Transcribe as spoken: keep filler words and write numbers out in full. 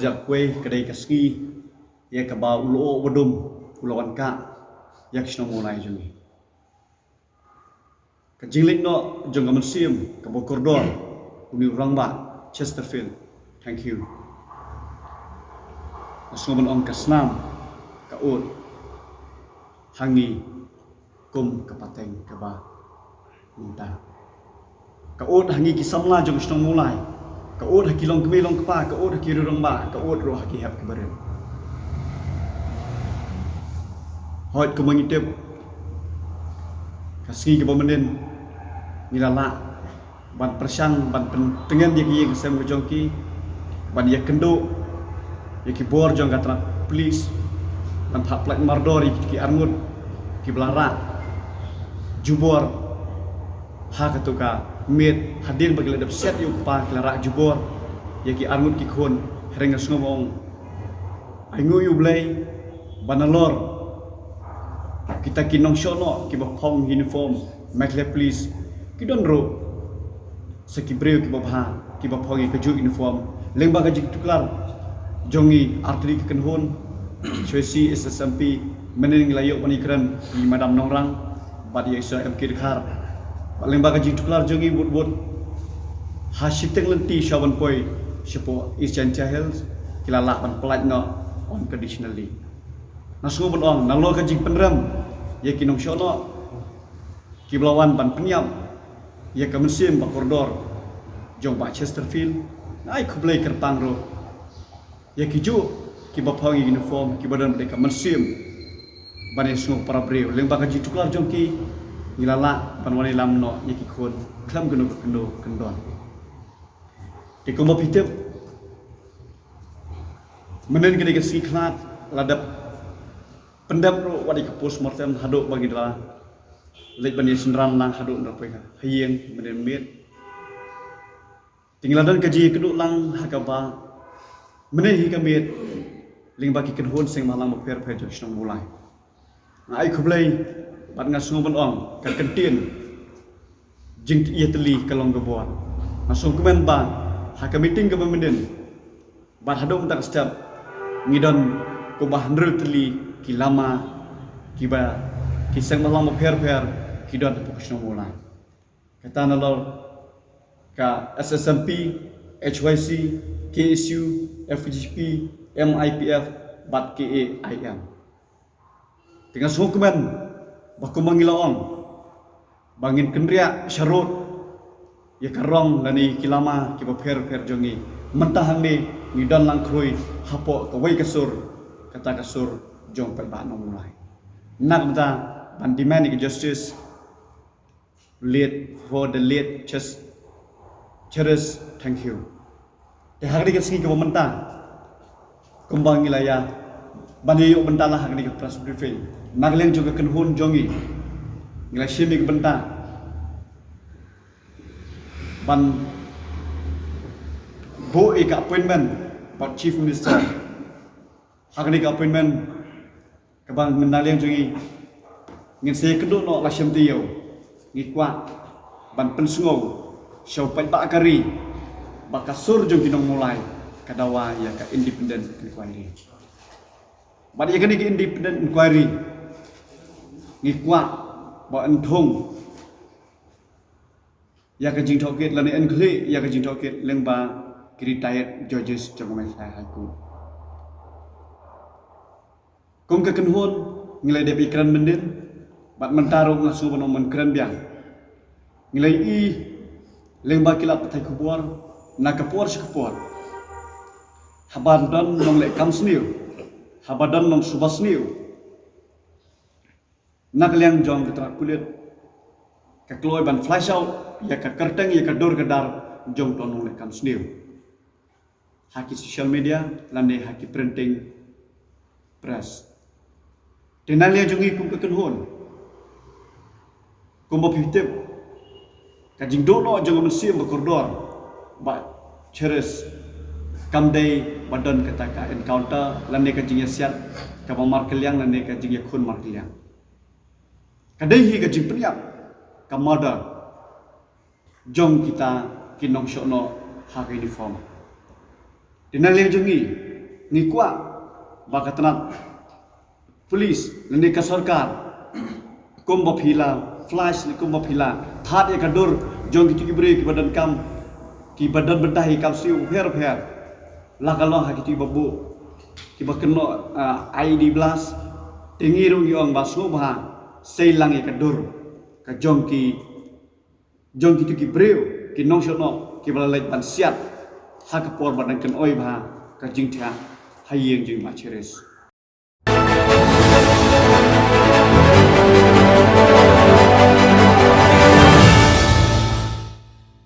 Jap kwai ka dei ka sngi ïa kaba u lyoh u badum u la wan kah ïa ka shnong Mawlai jong ngi. Ka jingleit noh jong ka mynsiem kaba kordor u ni u rangbah Chesterfield. Thank you. Nga sngew ban ong ka snam ka ud ha ngi kum ka pateng kaba mynta. Ka ud ha ngi ki samla jong ka shnong Mawlai. Ka ud ha ki longkmie longkpa, ka ud ha ki riew rangbah, ka ud ruh ha ki hep ki barit. Hooid, kumba ngi tip, ka sngi kaba mynnin ngi la lah ban pyrshang ban pyntngen ïa ki ïing ki sem ka jong ki, ban ïakynduh ïa ki bor jong ka tnat pulit, ban thap pynlait mardor ïa ki arngut kiba la rah jubor ha kato ka miet, hadien ba ki la dep siat ïa u kpa ki la rah jubor ïa ki arngut ki khun. Hynrei nga sngew ban ong, ai nguh ïa U Blei ba nalor kita ki nongshong noh kiba phong uniform Meghalaya Police ki don ruh sa ki briew kiba bha kiba phong ïa kajuh uniform. Lyngba ka jingtuklar jong ngi artylli ki kynhun, H Y C, S S M P, mynnin ngi la ïoh ban ïakren ïa i Madam Nongrang bad ïa i Sir M K Dkhar. Bad lyngba ka jingtuklar jong ngi wut wut ha shiteng lynti sha ban poi shapoh East Jaintia Hills ki la lah ban pynlait noh unconditionally. Nga sngew ban ong, nalor ka jingpynrem ïa ki nongshong noh kiba la wan ban pynïap ïa ka mynsiem ba kordor jong Bah Chesterfield, nga ai khublei kyrpang ruh ïa kijuh kiba phong ïa ki uniform kiba don bad ka mynsiem ban ïasngew para briew. Lyngba ka jingtuklar jong ki ngi la lah ban wan ïalam noh ïa ki khun khlem kano kano kyndon. Te kumba phi tip, mynnin ka dei ka sngi khlad, la dep pyndep ruh wat ïa ka postmortem haduh ba ngi la leit ban ïa synran lang haduh nda poi ha ïing mynnin miet. Te ngi la don ka jingïakynduh lang ha kaba mynnin hi ka miet lyngba ki kynhun seng bhalang bapher bapher jong shnong Mawlai. Nga ai khublei bad nga sngew ban ong ka kyntien jingïatylli ka long ka bor. Nga sngewkmen ba ha ka meeting kaba mynnin bad haduh mynta ka step ngi don kumba hynriew tylli ki lama kiba ki seng bhalang bapher bapher ki don hapoh ka shnong Mawlai. Kata nalor ka S S M P, H Y C, K S U, F G P, M I P F bad K A I M. Te nga sngewkmen ba kumba ngi la ong ba ngin kynriah sharud ïa ka rong lane ki lama kiba pher pher jong ngi. Mynta hangne ngi don lang khrui hapoh kawei ka sur, kata ka sur jong paidbah Nongmawlai. Na ka bynta ban demand ïa ka justice late, for the late Ches-, Cheris Thangkhiew. Te ha kane ka sngi kaba mynta kumba ngi la ïa ban ïa ïoh bynta la ha kane ka press briefing na ka liang jong ka kynhun jong ngi, ngi la shim ïa ka bynta ban buh ïa ka appointment bad Chief Minister. Ha kane ka appointment kaba mynta na liang jong ngi ngin sa ïakynduh noh la shem taïew, ngi kwah ban pynsngew sha u paidbah ka ri ba ka sur jong ki Nongmawlai ka dawa ïa ka independent inquiry. Bad ïa kane ka independent inquiry ngi kwah ba yn thung ïa ka jingtohkit lane yn khlieh ïa ka jingtohkit lyngba ki retired judges jong ka Meghalaya High Court. Kum ka kynhun ngi la dep ïakren mynnin bad mynta ruh nga sngew ban ong ban kren biang. Ngi la ïohi lyngba ki lad pathai khubor na ka por sha ka por, haba don nongleh kam sniew, haba don nongsuba sniew na ka liang jong ka tnat pulit, ka kloi ban flash out ïa ka kyrteng ïa ka dur ka dar jong uto u nongleh kam sniew ha ki social media lane ha ki printing press. Te na liang jong ngi kum ka kynhun, kumba phi tip, ka jingduh noh jong ka mynsiem ba kordor Bah Cheris kam dei ba don kata ka encounter lane ka jingïasiat kaba markylliang lane ka jingïakhun markylliang. Ka dei hi ka jingpynïap, ka murder jong kita ki nongshong noh ha ka uniform. Te na liang jong ngi, Ngi kwah ba ka tnat police lane ka sorkar kumba phi la flash ne kumba phi la thad ïa ka dur jong kito ki briew kiba donkam, kiba don bynta ïa ki kam sniew pher pher, la ka long ha kito kiba buh, kiba kynnoh, ah, I E D blast. Te ngi ruh ngi ong ba sngewbha sei lang ïa ka dur ka jong ki, jong kito ki briew ki nongshong noh kiba la leit ban siat ha ka por ba dang kynoi bha ka jingthiah ha ïing jong i Bah Cherish.